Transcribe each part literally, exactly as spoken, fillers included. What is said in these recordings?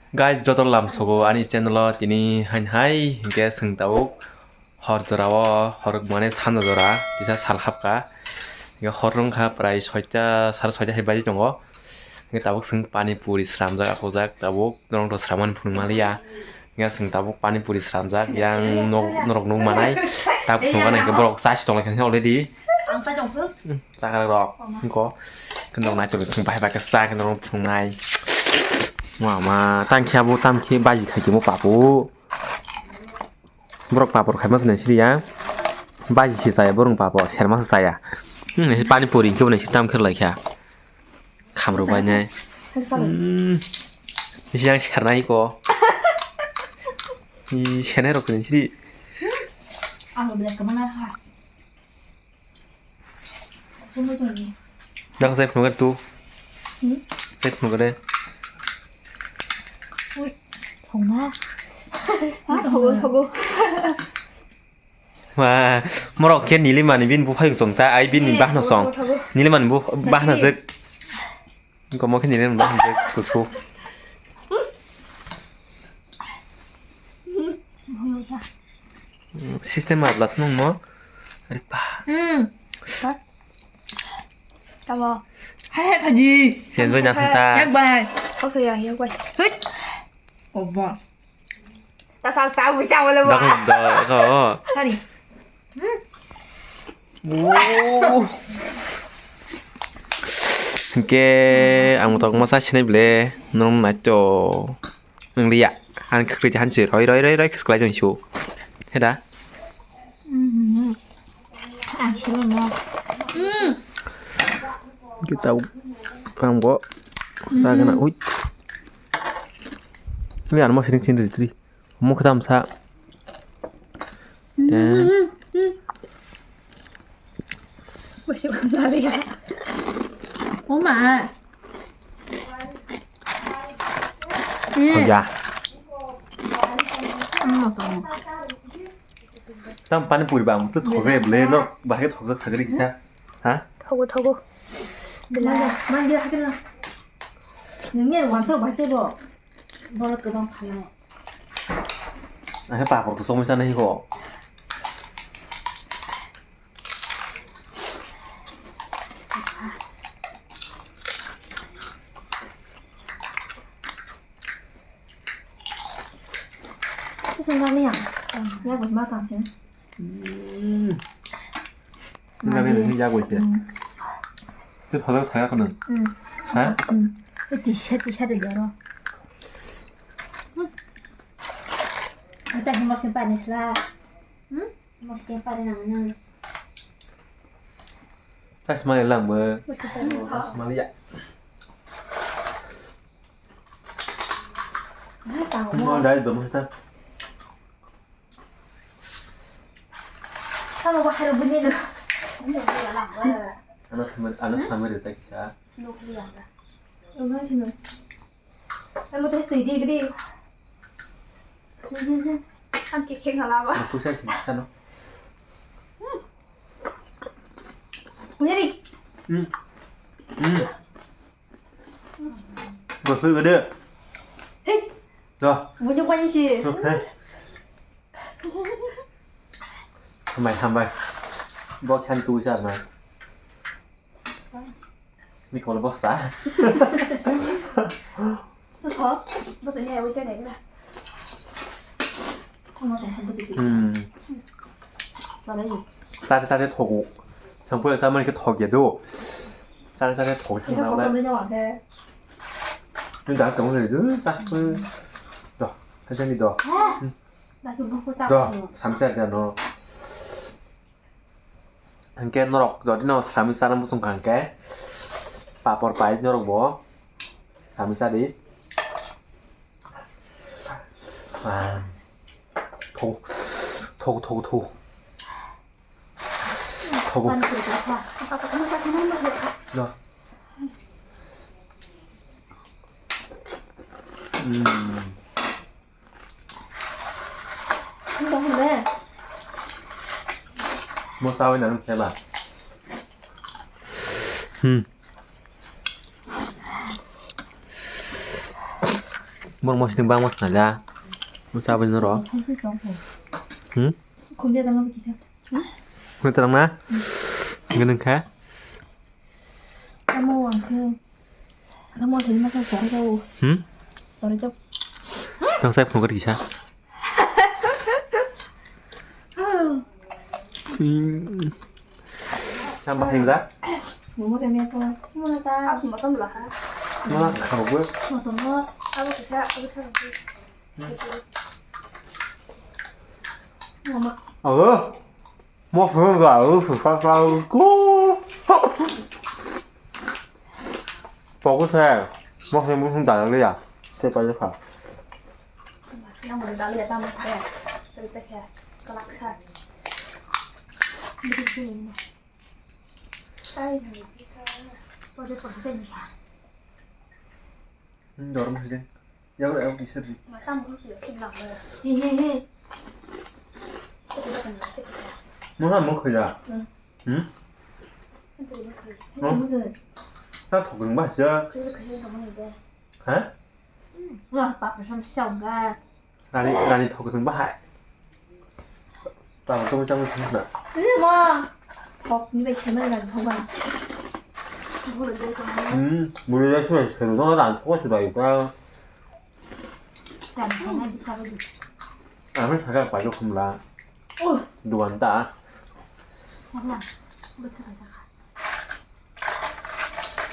Guys, joto lamsogo ani channel o tini hain hai hinkhe chwng tabuk hor jora o, hor mane sanja jora kisa sal hapkha. Hinkhe hor wngkha prai soita, sare soita hai baji tongo. Hinkhe tabuk chwng pani puri sramjak, akojak tabuk norok to sramani phunuk manliya. Hinkhe chwng tabuk pani puri sramjak, yang nok, norok nukmanai. Tak phunukgana hinkhe borok chasi tonglaikha already. Ang sa tongphuk. Chakra rok, hingko. Kendo nai choro sing bahai bahai khe cha kendo rok phungnai. Mama, tang khe abo, tam khe baji khai khe mo papo. Borok papor khai ma sini siri ya. Baji se chaya, borok papor, serma se chaya. Hmm, nisi pani puri khe bo nisi tam khe lai kha. Khamrok bai nai. Hmm. Nisi yang sernai ko. Ni sernai rok ni siri. Ang belek kemana ha? Dang, saya phunukha tu. Hmm? Saya phunukha de. Ui, phunga. Ah, thogo, thogo. Wah, morok khe Nilimani bini buphai song ta, ai bini bahno song. Thogo, thogo. Nilimani bu-, bahno jek. Gomo khe nini rwngba hwnjak kusu. System ma bwlas nung mo. Ari pa. Hmm. Tamo. Hai hai khaji. Sen bai na ta. Yak bai. Kau saya yak bai. Hei. Obor. Ta sal ta bu cha wala ba. Dok dok ko. Tani. Wow. Hingke ang tok masa sinai ble nong nai to. Nong liya. Ang khwrwi han se roi roi roi roi khwlai jong su. Heda. Ang siro no. Kita ang bo. Sa gana ui. Ni ano mo sini sini ri. Omo khe tamsa. Te. Oma. Oh ya. Tam pani puri bang tu thok re ble no bahai thok thok re kisa. Ha? Thogo thogo. Mandi hakena. Nungni wansa bahai bo. Borok kwbang phalnai. Ang khe papor kwchwngwi chanai kho. Kisung kami yang. Ya bos makan sih. Hmm. Nang ni ya goi te. Hmm. Te thola thaya kono. Hmm. Ha? Hmm. Te tisa tisa de yaro. Hmm. Ata himo se pani sla. Hmm? Himo se pani nang nang. Tas mali lang be. Tas mali ya. Mo dai do mo ta. Tamo bahar bunyi na. Ano samar, ano samar ta kisa. Ano sino. Ano tes tei di gidi. Ang kekhe ngala ba. Aku sa sini sana. Ngeri. Hmm. Hmm. Gosok gede. Hei. Dah. Bunyi apa sih? Oke. Hambai, hambai. Bo khan tu sa na. Ni kola bosta. Tuh, betul ya, wajah deh, udah. Hmm. Sare sare thogo. Sampai sama ke thok ya do. Sare sare thok. Ini dah kamu nih do, tak. Do, aja nih do. Do, sampai aja no. Hingke norok jodi no sami sana muchung kha hingke papor pai norok bo sami sadi. Ah. Thok, thok, thok, thok. Thok. No. Hmm. Mo sawi na nung khe ba. Hmm. Bor mosni bang mosna ja. Musa bai noro. Khumse song khe. Hmm? Khumse tama kisa. Khumse tama na? Gwnang kha? Tamo wang khe. Tamo thani masa song khe. Hmm? Sorry, chok. Tang sai phone kisa. Hmm. Sam bahai jak? Momo remya to. Momo ta. Aku motom lah. Mana khao bo? Motom no. Aku bisa, aku bisa. Mama. Oh. Mo phun ga, oh, phun ga, phun ga. Pogo se. Mo phun mo phun da le ya. Te pa je kha. Yang mo da le ya ta mo de. Te te kha. Kalak sa. Sai ni bisa. Poje poje ni. Hmm, dorong sih. Yau yau bisa di. Mata mo sih khin lang le. He he he. Mana mo khaya? Hmm. Hmm? Mo. Ta thok ba sih. Ha? Wah, pak sam sih ga. Rani, rani thok kwthwng bahai. Tamo tamo tamo thang na. Ini ma. Thok ni bai sema rani thok ba. Hmm, bulu ya sura sura no rani thok sura yu ka. Rani thok na di sabai di. Ami saga pa jo khumla. Oh. Duan ta. Sabai. Bus ka sa ka.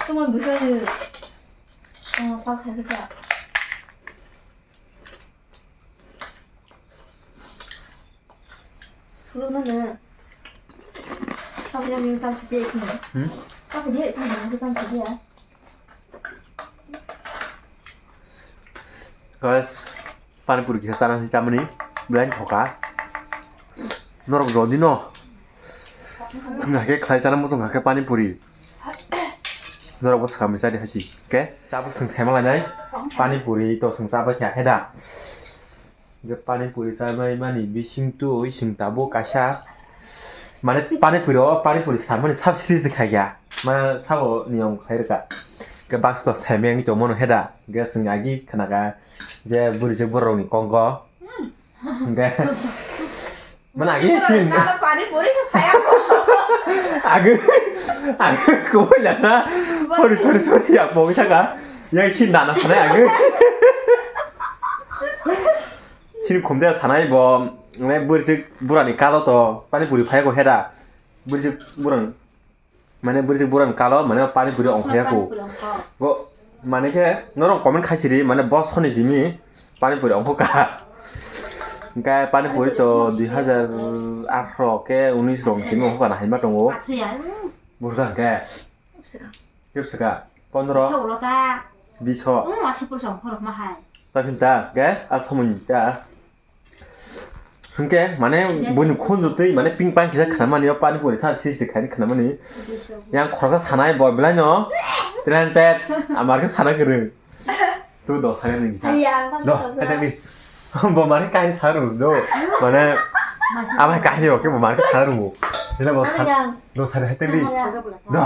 Tamo bus ka ni. Oh, pak sa ka. Suluk nang na. Tapi yang yang tang sidi itu. Hmm? Tapi dia itu yang yang tang sidi ya. Guys, pani puri kisa chana si chamani, belai thoka. Norok jodi no. Sing hake khlai chana mo sing hake pani puri. Norok bo swkam chadi hasi. Ke? Tabuk sing thema lainai. Pani puri to sing chabai kha heda. Ge pani puri chabai mani bising twi sing tabuk kaisa. Mane pani puri o pani puri samani sab sri se khaiya. Ma sabo niyom khairka. Ge box to semeng to mono heda. Ge sing agi khanaka je buri je borok ni kongo. Ge. Mana agi sin. Kala pani puri ke phaya ko. Agi. Agi ko ya na. Sorry, sorry, sorry. Ya, bo kita ka. Ya sin dana sana agi. Sin khumde sanai bo. Ne burjik burani kalo to pani puri phaya ko heda. Burjik burang. Mane bwrwi bwrang kalo mane pani puri ongkhai ya ko. Pani puri ongkho. Go mane khe norok comment khai siri mane boss honi simi pani puri ongkho ka. Hingke pani puri to dui hazar athro ke unis rong simi ongkho ka na haima tongo. Athro ya. Burjang ke. Kepsika. Kepsika. Pondro. Biso ulo ta. Biso. Um, asi puri ongkho rok ma hai. Ta phinta ke a somoni ta. Hingke, mane, buini khunju twi, mane, ping pang kisa khnamani, o pani puri sa sisi khaini khnamani. Yang khoroksa sanai, bo belai no, talented, amar khe sana kwrwng. Tu do sana ni kisa. Aiya, do, khoroksa. Hai tadi. Bo mari kaini sana rung do. Mane, ama kaini oke, bo mari sana rung. Jela bo sa, do sana hai tadi. Do.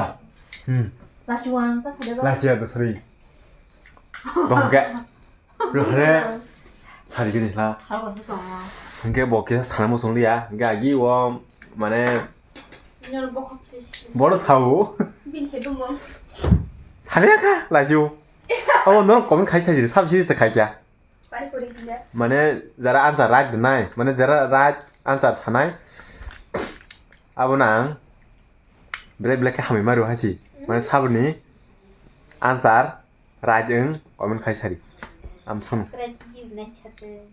Hmm. Lasiwang, ta sada do. Lasia do sari. Dongke. Rohre. Sari gini la. Hingke bo kisa sana muchung liya. Hingke agi o mane. Boro sao. Saliya kha laju. Abo norok comment khai sai sab siri se khai kya. Mane jara answer right nai. Mane jara right answer sanai. Abo nang. Belai belai khe hamwi maro hai si. Mane saboni answer right wng comment khai sari. Am sung. Subscribe give nai chate.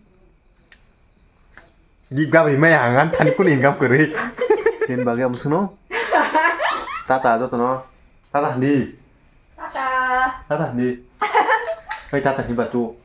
Give gabri mai hangan thani kuni income kwrwi. Ken bagi am suno. Tata jotono. Tata handi. Tata. Tata handi. Oi tata himba tu.